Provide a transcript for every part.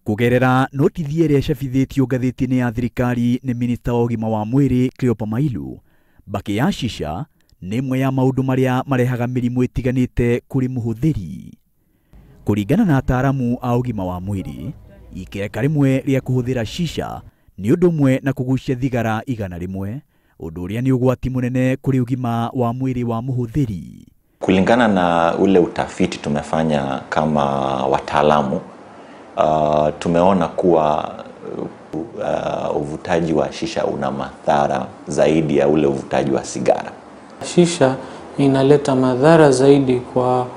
Kũgerera notithi ĩrĩa ĩcabithĩtio ngathĩti-inĩ ya thirikari nĩ minista wa ũgima wa mwĩrĩ Cleopa Mailu, mbakĩ ya shisha nĩ ĩmwe ya maũndũ marĩa marehaga mĩrimũ ĩtiganĩte kũrĩ mũhũthĩri. Kũringana na ataaramu a ũgima wa mwĩrĩ, ikereka rĩmwe rĩa kũhũthĩra shisha nĩ ũndũ ũmwe na kũgucia thigara 100, ũndũ ũrĩa nĩ ũgwati mũnene kũrĩ ũgima wa mwĩrĩ wa mũhũthĩri. Kulingana na ule utafiti tumefanya kama wataalamu, tumeona kuwa uvutaji wa shisha una madhara zaidi ya ule uvutaji wa sigara. Shisha inaleta madhara zaidi kwa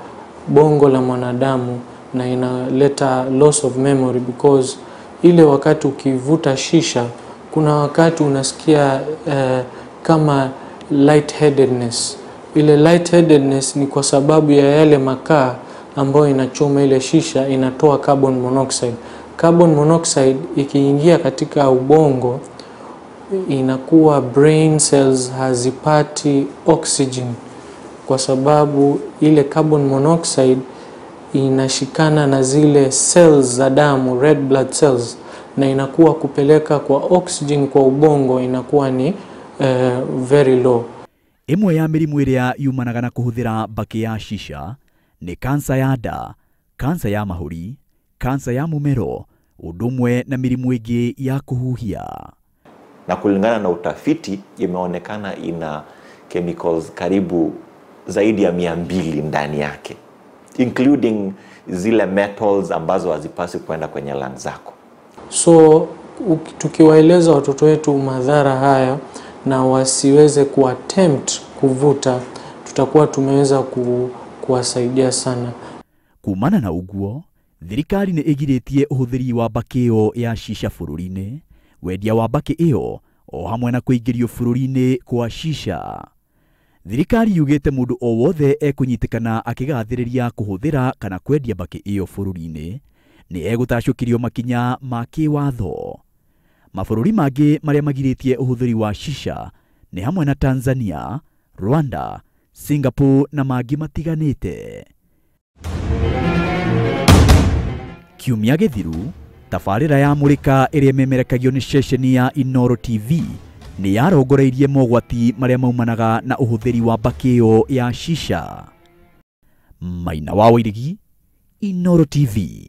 bongo la mwanadamu na inaleta loss of memory, because ile wakati ukivuta shisha kuna wakati unasikia kama lightheadedness. Ile lightheadedness ni kwa sababu ya yale makaa ambayo inachoma ile shisha, inatoa carbon monoxide. Carbon monoxide ikiingia katika ubongo inakuwa brain cells hazipati oxygen, kwa sababu ile carbon monoxide inashikana na zile cells za damu, red blood cells, na inakuwa kupeleka kwa oxygen kwa ubongo inakuwa ni very low. Ĩmwe ya mĩrimũ ĩrĩa yumanaga na kũhũthĩra mbakĩ ya shisha nĩ kansa ya nda, kansa ya mahũri, kansa ya mũmero, ũndũ ũmwe na mĩrimũ ĩngĩ ya kũhuhia. Na kulingana na utafiti imeonekana ina chemicals karibu zaidi ya 200 ndani yake, including zile metals ambazo hazipaswi kwenda kwenye lungs zako. So tukiwaeleza watoto wetu madhara haya na wasiweze kuattempt kuvuta, tutakuwa tumeweza kuwasaidia sana. Kumana na uguo, thirikari nĩ ĩgirĩtie ũhũthĩri wa mbakĩ ĩyo ya shisha bũrũri-inĩ, wendia wa mbakĩ ĩyo o hamwe na kũingĩrio bũrũri-inĩ kwa shisha. Thirikari yugĩte mũndũ o wothe ekũnyitĩkana akĩgathĩrĩria kũhũthĩra kana kwendia mbakĩ ĩyo bũrũri-inĩ nĩ egũtacũkĩrio makinya ma kĩwatho. Mabũrũri mangĩ marĩa magirĩtie ũhũthĩri wa shisha nĩ hamwe na Tanzania, Rwanda, Singapore na mangĩ matiganĩte. Kiumia gĩthiru, tabarĩra ya Mũrĩka ĩrĩa ĩmemerekagio nĩ ceceni ya Inooro TV nĩ yarongoreirie mogwati marĩa maumanaga na ũhũthĩri wa mbakĩ ĩyo ya shisha. Maina wa Wairigi, Inooro TV.